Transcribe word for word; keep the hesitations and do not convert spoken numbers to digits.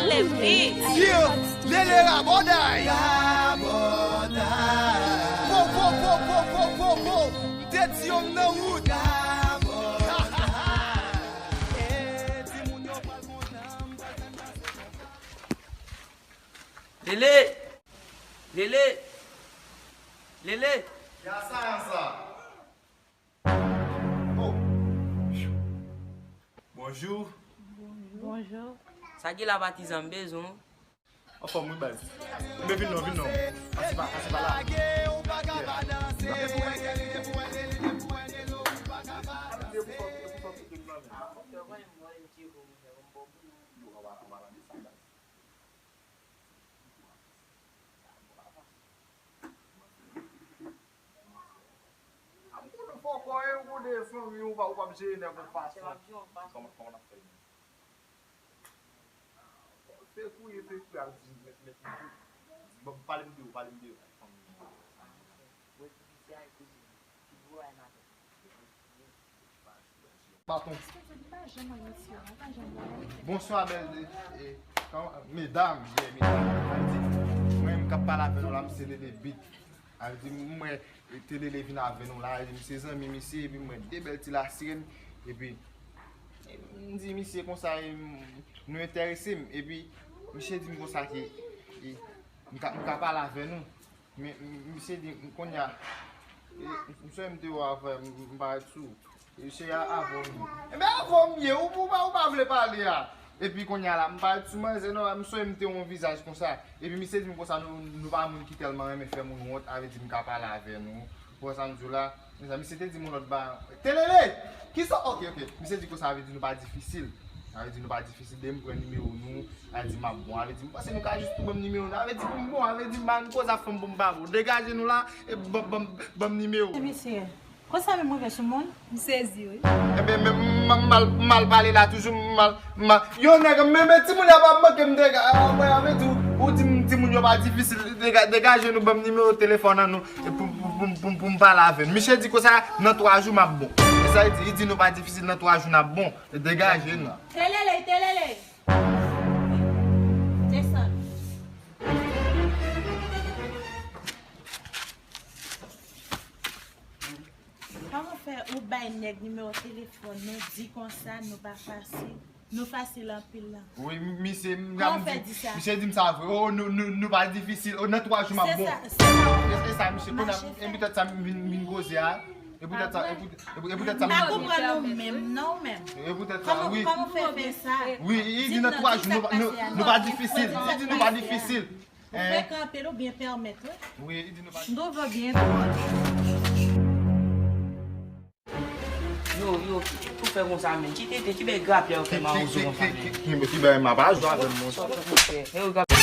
Yeah, Lele Rabòday. Rabòday. Po, po, po, po, po, po, po. M te di yo m nan wout. Lele! Lele! Lele! Ya sa, ya sa. Oh. Bonjou. Bonjou. Sa ki la patizan, m bezwen w. Anfòm wi baz. Enben vin non, vin non. Pase pa, pase pa la. Yeah. A m konnen fò kò e ou konnen fanmi ou pa, ou p ap jere nèg yon fason. Kòman, kòman n ap fè menm? Fè kouye, fè kouye, al di mèt, mèt li tou. Di, bon, pale m de ou, pale m de ou. Fanmi ou. Baton. Bonswa, bèl de, e, kòman, medam, yeah, medam. Sa vle di, mwen menm k ap pale avè nou la, m se Lele Bit. Sa vle di, mwen, e, te Lele vin avè nou la, e, m se zanmi misye, epi m wè de bèl ti lasiren, epi, e, m di misye konsa, e, m, nou enterese m, epi misye di m konsa ke, e, m ka, m ka pale avè nou. Men, m, misye di, m, kounye a, e, m, m sonje m te wè w avè m, m parèt sou. E, se a, avè w m ye. Enben, avè w m ye, ou, ou pa, ou pa vle pale a. Epi kounye a la, m parèt sou manzè, non, m sonje m te wè yon vizaj konsa. Epi misye di m konsa, nou, nou pa moun ki tèlman renmen fè moun wont, sa vle di m ka pale avè nou. Ou konprann sa m di w la? Men sa, misye te di m yon lòt bagay. Telele! Kisa? Ok, ok. Misye di konsa, sa vle di nou pa difisil. Sa vle di nou pa difisil, depi m pran nimewo nou, sa vle di m ap bon. Sa vle di m panse nou ka jis tou ban m nimewo nou. Sa vle di pou m bon, sa vle di m pa vin koze ak fanm pou m pa bon. Degaje nou la, e ban, ban, ban m nimewo. Mesye, konsa menm rive sou moun? M sezi, wi. Enben, men m, m, m al, m al pale la toujou, m al, m al. Yon nèg, men, men timoun yo pa manke m dega, a, mwen avè tou, ou di m timoun yo pa difisil, dega, degaje nou, ban m nimewo telefòn an nou, e pou, pou, pou, pou, pou m pale avè n. Misye di konsa, nan twa jou m ap bon. E sa li di, li di nou pa difisil, nan twa jou n ap bon. Degaje nou. Telele, telele. Desann. Kòman fè ou bay nèg nimewo telefòn nou, di konsa nou pa fasil, nou fasil anpil la? Wi, misye, m, kòman fè di sa? Misye di m sa vre. Oh, nou, nou, nou pa difisil. Oh, nan twa jou m ap bon. Se sa, se sa. E, e sa, misye, kounye a, e poutèt sa m vin, vin koze a. E poutèt sa, e poutèt, e poutèt sa m vin koze. M pa konprann ou menm, non, ou menm. E poutèt sa, wi. Kòman, kòman fè fè sa? Wi, li di nan twa jou, nou, nou, nou pa difisil. Li di nou pa difisil. Ou frekante l oubyen pèmèt, wi. Wi, li di nou pa. M twouve w byen twò. Yo, yo, ki, ki, ki fè konsa, menm? Ki tete, ki bèl grapyè ou fè mawozo konsa, menm? Ki, ki, ki, ki bèl m ap jwe avè m, monchè. Yo, grapyè.